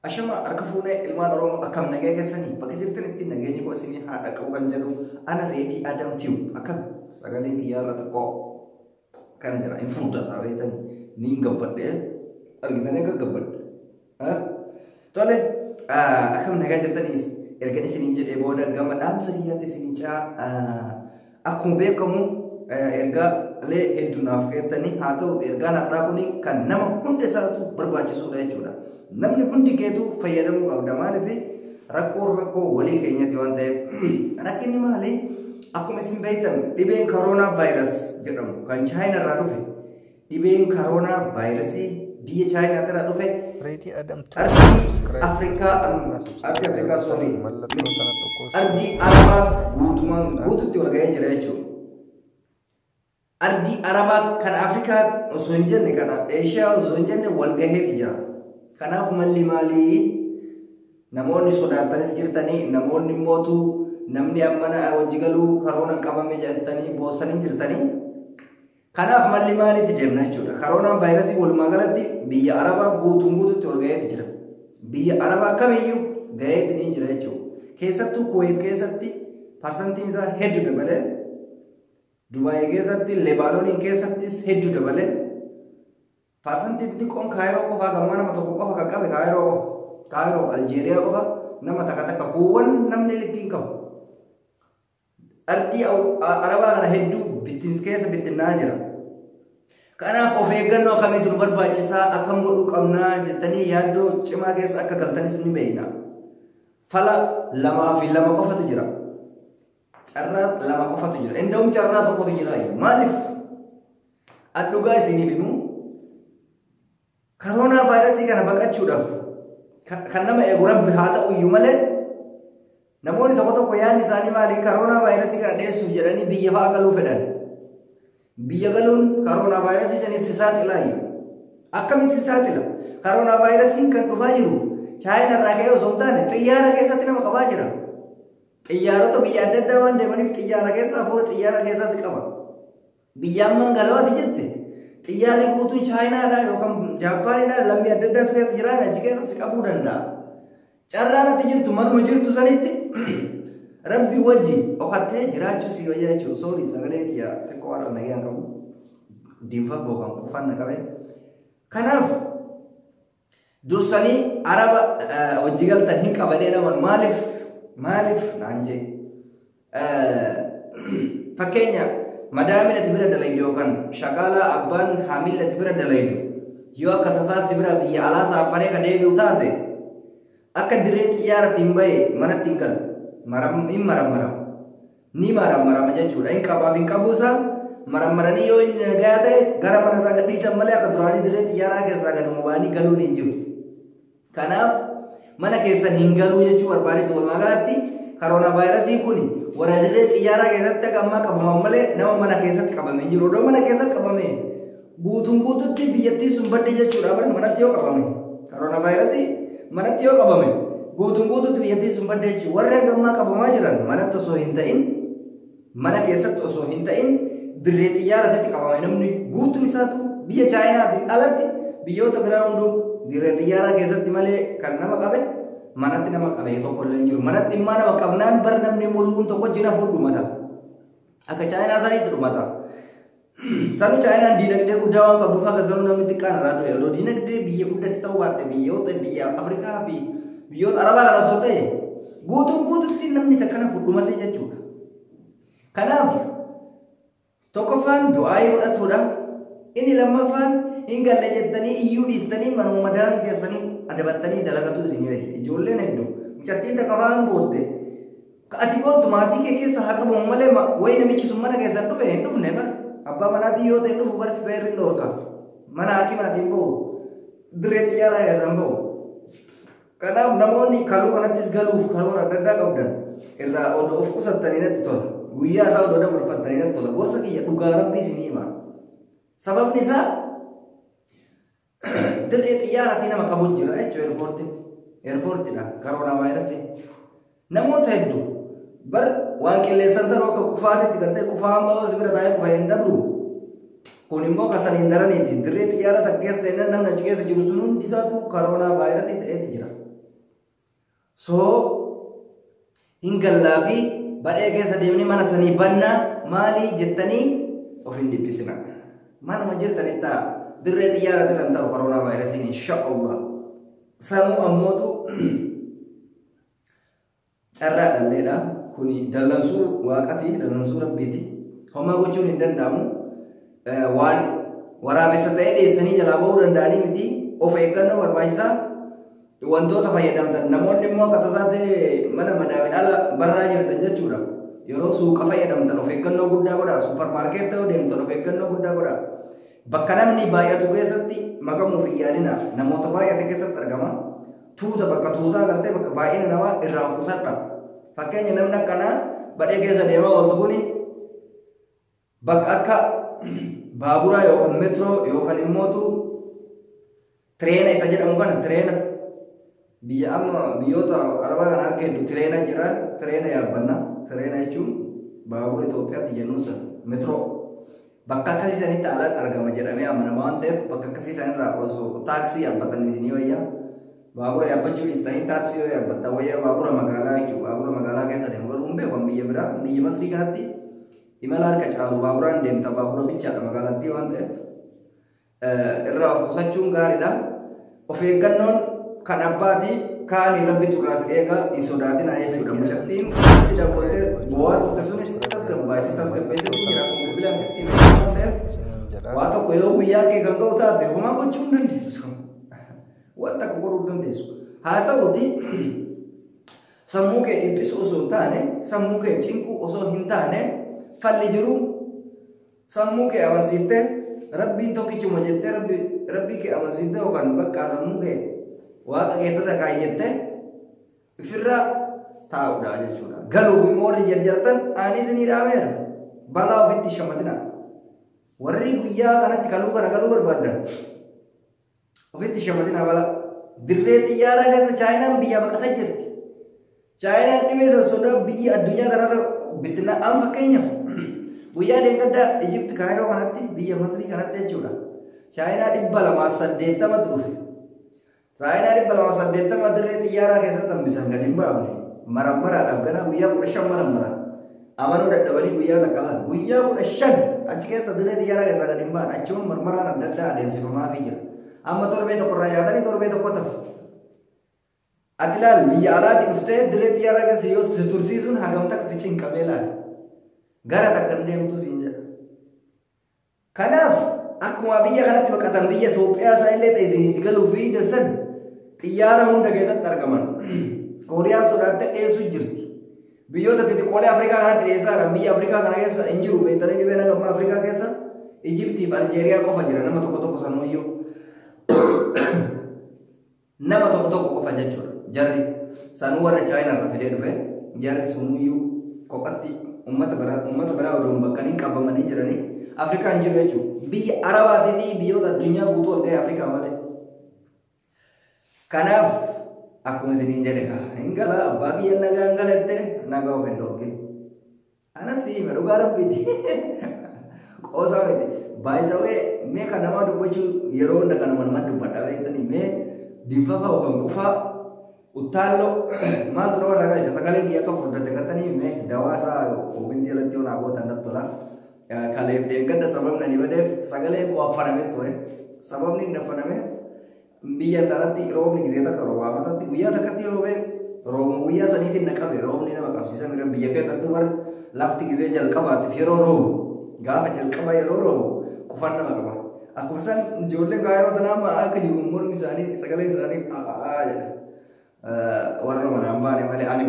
Ashama harka fuunee ilmaan Oromoo akkam nagaya keessanii bakka jirtanitti nageenyi koo isinii haa dhaqqabu kan jedhu ana Reedii Adam Tube akkam sagaleen kiyyaarra xiqqoo kana jira hin furdata beektanii niin gabbadhee argitanii akka gabbadhe. Tole akkam nagaa jirtanii erga isiniin jedhee booda gama dhaamsa kiyyaatti isinii caa akkuma beekamu ergaalee hedduu naaf keettanii haa ta'u ergaan har'aa kun kan nama hunda isaatu barbaachisuudha jechuudha. Namni hundi keetu fayyadamuu qabda maaliif rakkoon rakkoo walii keenyatti waan ta'eef rakkinni maali akkuma isin beektan dhibeen koronaa vaayirasi jedhamu kan chaayinaa irraa dhufe dhibeen koronaa vaayirasii biyya chaayinaa irraa dhufe Reedii Adam ardii Afrikaa ardii Afrikaa sorry ardii Arabaa guutumaan guututti wal ga'ee jira jechuudha. Ardii Arabaa kan Afrikaa osoo hin jenne kan Eeshiyaa osoo hin jenne wal gaheeti jira. Kanaaf malli maalii namoonni sodaatanis jirtanii namoonni mootu namni ammana hojii galuu karoonaan qabame jettanii boossanii jirtanii. Kanaaf malli maaliitti deemna jechuudha. Karoonaan vaayirasii walumaa galatti biyya Arabaa guutuun guututti ol gaheeti jira. Biyya Arabaa kamiyyuu gaheeti ni jira jechuudha. Keessattuu Kuwait keessatti parsantiin isaa hedduu dabalee Dubaayii keessatti Lebaanoonii keessattis hedduu dabalee parsantiin xiqqoon Kaayiroo qofaa gammaa nama tokko qofa kan qabe Kaayiroo qofa. Kaayiroo Aljeeriyaa qofa nama takka takka kuuwwan namni likkiin qabu. Ardii Arabaa kana hedduu bittin keessa bittinnaa jira. Kanaaf of eeggannoo akkamiitu nu barbaachisaa akkam godhuu qabnaa jettanii yaaddoo cimaa keessa akka galtanis ni beekna. Fala 2 fi 2 qofatu jira. Carraa 2 qofatu jira. Inda'uun carraa tokkotu jira. Maaliif? An dhugaa isiniif himu koronaa vaayirasii kana baqachuudhaaf kan nama eegu rabbi haa ta'u iyyuu malee namoonni tokko tokko yaadni isaanii maali koronaa vaayirasii kana dheessuuf jedhanii biyya fa'aa galuu fedhan. Biyya galuun koronaa vaayirasii saniif si saaxilaayyuu. Akkamitti si saaxila? Koronaa vaayirasiin kan dhufaa jiru chaayinaa irraa ka'ee osoo hin taane xiyyaara keessatti nama qabaa jira. Xiyyaarota biyya adda addaa waan deemaniif xiyyaara keessa hafuura xiyyaara keessaa si qaba. Biyya ammaan galawaati jette xiyyaarri guutuun chaayinaadhaa yookaan jaappaanidhaa lammii adda addaatu keessa jiraan achi keessa si qabuu danda'a. Carraan ati jirtu manuma jirtu sanitti rabbi wajji dhokattee jiraachuu si wayyaa jechuudha. Soorii sagalee kiyya xiqqoo waan nagaan qabu diinfaa bookan qufaan na qabe. Kanaaf dursanii araba hojii galtan hin qabadee naman maaliif maaliif naan jee fakkeenya madaamina ati bira dalaydu yookaan shaqaalaa abbaan haamilli ati bira dalaydu yoo akka tasaa si bira biyya alaa saaphanee ka deebi'u taate akka dirree xiyyaaraatti hin bahe manatti hin galu hin marammarama ni marammarama jechuudha hin qabaaf hin qabuusaa marammaranii yoo inni nagaa ta'e gara mana isaa gadhiisan malee akka duraanii dirree xiyyaaraa keessaa gaduma ba'anii galuun hin jiru. Kanaaf mana keessan hin galuu jechuu barbaadetu walumaa galatti koronaa vaayirasii kun warra dirree xiyyaaraa keessatti akka ammaa qabaman malee nama mana keessatti qabame hin jiru. Odoo mana keessatti qabame guutuun guututti biyyattiin sun badde jechuudha. Manatti yoo qabame koronaa vaayirasii manatti yoo qabame guutuun guututti biyyattiin sun badde jechuudha. Warri hanga ammaa qabamaa jiran manatti osoo hin ta'in mana keessatti osoo hin ta'in dirree xiyyaaraatti qabame namni guutuun isaatu biyya chaayinaatiin alatti biyyoota biraa hunduu dirree xiyyaaraa keessatti malee kan nama qabe manatti nama qabe tokko illee hin jiru. Manatti immoo nama qabnaan bar namni muluun tokko jina fuudhumata. Akka chaayinaa saniitti dhumata. Sanuu chaayinaan diinagdee guddaa waan qabduuf akka sanuu namni xiqqaan irraa du'e. Odoo diinagdee biyya guddatti ta'uu baatte biyyoota biyya Afrikaa fi biyyoota Arabaa kana osoo ta'e guutuun guututti namni takkana fuudhumate jechuudha. Kanaaf tokkoffaan du'aayii godhatuudha. Inni lammaffaan hin galle jettanii iyyuu dhiistanii manuma madaamii keessanii adabattanii dalagatu isin wayya. Ijoolleen hedduu mucattiin takka fa'aan bootte ati boottu maatii kee keessa haa qabamu malee wayi namichi sun mana keessa dhufe hin dhufne bara. Abbaa manaatiin yoo ta'e dhufu barki seerri hin dhorka. Mana hakimaatiin bahu dirree xiyyaaraa keessan bahu. Kanaaf namoonni kaluu kanattis galuuf karoora adda addaa qabdan irraa odoo of qusattanii natti tola. Guyyaa isaa odoo dabarfattanii natti tola. Gorsa kiyya dhugaa rabbii isinii hima. Sababni isaa dirree xiyyaaraatiin nama qabu jira jechuudha eerpoortiin. Eerpoortiidha koronaa vaayirasii. Namoota hedduu bar waan qilleensaan taruu akka qufaatitti gartee qufaa amma yoo si bira taa'ee qufa hin dabru. Kun immoo kasan hin daraniiti. Dirree xiyyaara takka keessa ta'e namni achi keessa jiru sun hundi isaatu koronaa vaayirasii ta'eeti jira. So hin gallaa fi badhee keessa deemnee mana sanii bannaa maalii jettanii of hin dhiphisina. Manuma jirtanii ta'a. Dirree xiyyaara irra hin ta'u koronaa vaayirasiin inshaallah. Samuu ammootu carraa dhalleedha. Kuni dallansuu waaqati, dallansuu rabbiiti. Homaa gochuun hin danda'amu. Waan waraabessa ta'ee dhiyeessanii jalaa bahuu danda'anii miti. Of eeggannoo barbaachisaa. Wantoota fayyadamtan namoonni immoo akka tasaa ta'e mana madaamiin ala barraa jirtan jechuudha. Yeroo suuqa fayyadamtan of eeggannoo guddaa godhaa. Suuparmaarkeetti yoo deemtan of eeggannoo guddaa godhaa. Bakka namni baay'atu keessatti makamuuf hin yaadina. Namoota baay'ate keessatti argama. Tuuta bakka tuutaa gartee bakka baay'ina namaa irraa of qusadha. Fakkeenya namni akkanaa badhee keessa deemaa ooltu kuni bakka akka baaburaa yookaan meetroo yookaan immootu tireena isa jedhamu kana tireena biyya amma biyyoota arabaa kana harka hedduu tireena jira. Tireena yaabbanna. Tireena jechuun baabura Itoophiyaatti jennuun sana meetroo. Bakka akkasii sanitti alaan argama jedhamee amanama waan ta'eef bakka akkasii sanirraa osoo taaksii yaabbatanii isinii wayyaa. Baabura yaabbachuu dhiistanii taaksii yoo yaabbattan wayyaa baabura magaalaa jechuudha. Baabura magaalaa keessa deemu garuu hin beeku biyya biraa biyya Masrii kanatti imala harka caalu baaburaan deemta baabura bichaadha magaalattii waan ta'eef irraa of qusachuun gaariidha. Of eeggannoon kan abbaatii kaanii rabbitu irraas eegaa hin sodaatinaa jechuudha. Mucattiin dabalatee bo'aa turte sunis tasgabbaa'ee tasgabbeessee jira kun bilbilaan sitti himee waan ta'eef waa tokko yoo guyyaan kee kan ga'u taate homaa gochuu hin dandeessu. Waan takka godhuu hin dandeessu. Haa ta'uti sammuu kee dhiphisuu osoo hin taane sammuu kee cinquu osoo hin taane falli jiru sammuu kee amansiiftee rabbiin tokkichuma jettee rabbii kee amansiiftee yookaan bakka sammuu kee waaqa keetirra kaayyattee ofirra taa'uudha jechuudha. Galuuf immoo warri jarjartan ani isinii dhaameera. Balaa ofitti shamatina. Warri guyyaa kanatti kaluu kana galuu barbaaddan ofitti shamatina balaa. Dirree xiyyaaraa keessa Chaayinaan biyya baqataa jirti. Chaayinaan dhibee sana sodaa biyya addunyaa kanarra bittinaa amma fakkeenyaaf guyyaa deeggaddaa Ijipti Kaayiroo kanatti biyya Masrii kanatti jechuudha. Chaayinaa 280 dhufe. Chaayinaa 280 dirree xiyyaaraa keessatti hambisan gadi hin baafne. Marammaraadhaaf ganaa guyyaa 15 marammaran. Amanuu dadhabanii guyyaa takka laala. Guyyaa 15 achi keessa dirree xiyyaaraa keessaa gadi hin ba'an. Achuma marmaraan adda addaa adeemsifamaafii jira. Amma torbee tokkorraa yaadanii torbee tokko tafa. Ati ilaali biyya alaatii dhuftee dirree xiyyaaraa keessa yoo si tursiisuun hagam takka si cinqamee ilaali. Gara takka hin deemtu siin jedha. Kanaaf akkuma biyya kanatti baqatan biyya Itoophiyaa isaa illee ta'e isinitti galuu fi dansan xiyyaara hunda keessatti argaman. Kooriyaan sodaattee dhiyeessuu jirti. Biyyoota xixiqqoolee Afrikaa kanatti dhiyeessaa jiran biyya Afrikaa kana keessa hin jiru beektanii dhibeen hanga Afrikaa keessa Ijiptii fi Aljeeriyaa qofa jira nama tokko tokko sanuuyyuu. Nama tokko tokko qofa jechuudha. Jarri sanuu warra Chaayinaa irraa fidee dhufe jarri sunuyyuu kophatti uummata biraa odoon bakkanii qabamanii jiranii Afrikaan jiru jechuudha. Biyya Arabaatii fi biyyoota addunyaa guutuu ol ga'e Afrikaa malee. Kanaaf akkuma isiniin jedhe hin galaa abbaa kiyya nagaa hin galette nagaa of hin dhoogin. Anas hima dhugaa rabbiiti. Qoosaa miti. Baay'isawee mee kan namaa dubbachuu yeroo hunda kanuma nama dubbadha beektanii mee dinfafa yookaan qufaa uttaalloo maaltu nama irraa galcha sagaleen kiyya akka furdate gartanii mee dawaa isaa oobinti jalatti yoo naa gootan natti tola. Kaleef deeggadda sababni ani badeef sagalee koo affanamee ture. Sababni inni affaname biyya kanatti roobni gisee takka roobaa matatti guyyaa takkatti roobee roobuma guyyaa saniitiin na qabe roobni nama qabsiisa mira biyya keessatti bar lafti gisee jalqabaatiif yeroo roobu gaafa jalqaba yeroo roobu qufaan nama qaba. Akkuma san ijoolleen yeroo tanaa amma akka jiru mormi isaanii sagaleen isaanii a'aa jedha. Warra manaan baane malee ani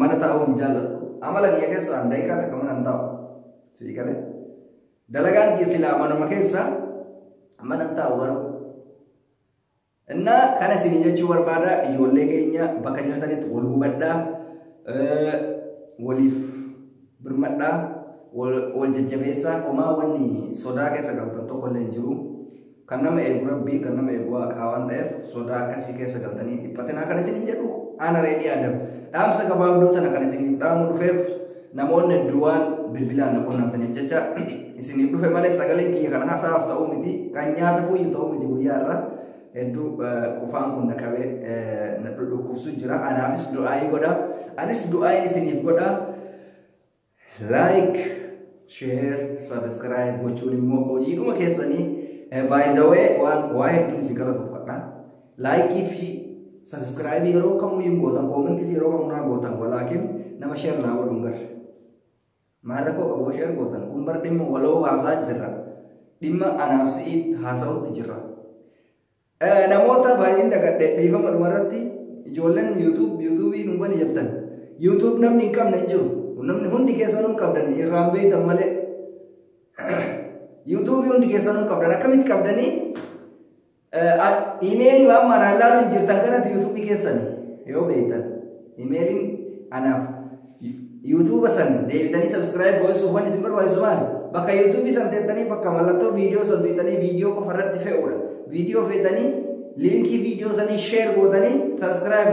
mana taa'uu hin jaalladhu. Amala kiyya keessaa daqiiqaa takka mana hin taa'u. Sii galee. Dalagaan kiyya silaa manuma keessa mana hin taa'u garuu. Innaa kana isin jechuu barbaada ijoollee keenya bakka jirtanitti wal hubadhaa, waliif birmadhaa, wal jajjabeessaa homaa wanni sodaa keessa galtan tokko illee hin jiru. Kan nama eegu rabbii kan nama eegu waaqaa waan ta'eef sodaa akkasii keessa galtanii dhiphatinaa kan isin jedhu ana Reedii Adam. Dhaamsa gabaabduu tana kan isiniif dhaamu dhufeef namoonni hedduu waan bilbilaan na qunnamtaniif jecha isiniif dhufe malee sagaleen kiyya kan haasaaf ta'uu miti kan nyaata fuuyyu ta'uu miti guyyaa irra. Hedduu qufaan kun na qabee na dhukkubsu jira. Anaafis du'aayii godha. Anis du'aayin isiniif godha. Like, share, subscribe gochuun immoo hojiidhuma keessanii. By the way, waan waa hedduun isin galatoofadha. Like fi subscribe yeroo kamuu hin gootan, commentis yeroo kamuu naa gootan, walaakin nama share naa godhu hin garre. Maal rakkoo qabu share gootan? Kun bar dhimma waloo haasaa jirra. Dhimma anaaf si'iitti haasa'utti jirra. Namoota baay'een dagadhe, dhiifama. Dhumarratti ijoolleen YouTubeii nu bani jettan. YouTube namni hin qabne hin jiru. Namni hundi keessanuu qabdan, irraan beektan malee. YouTubeii hundi keessanuu qabdan. Akkamitti qabdanii? Imeelii waan manaan laalu hin jirtan kanatti YouTubeii keessan yoo beektan. Imeeliin anaaf YouTubea san deebitanii subscribe gochuuf waan isin barbaachisu maali? Bakka YouTubeii san teettanii, bakka mallattoo viidiyoo san tuqxanii, viidiyoo qofa irratti fe'uudha. Viidiyoo feetanii, linkii viidiyoo sanii share gootanii subscribe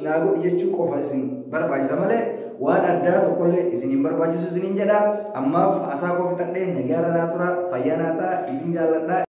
naa godhi jechuu qofa isin barbaachisa malee waan addaa tokkollee isin hin barbaachisu isiniin jedha. Ammaaf haasaa koo fixadhee, nagaara naa tura, fayyaa naa ta'a, isin jaalladha.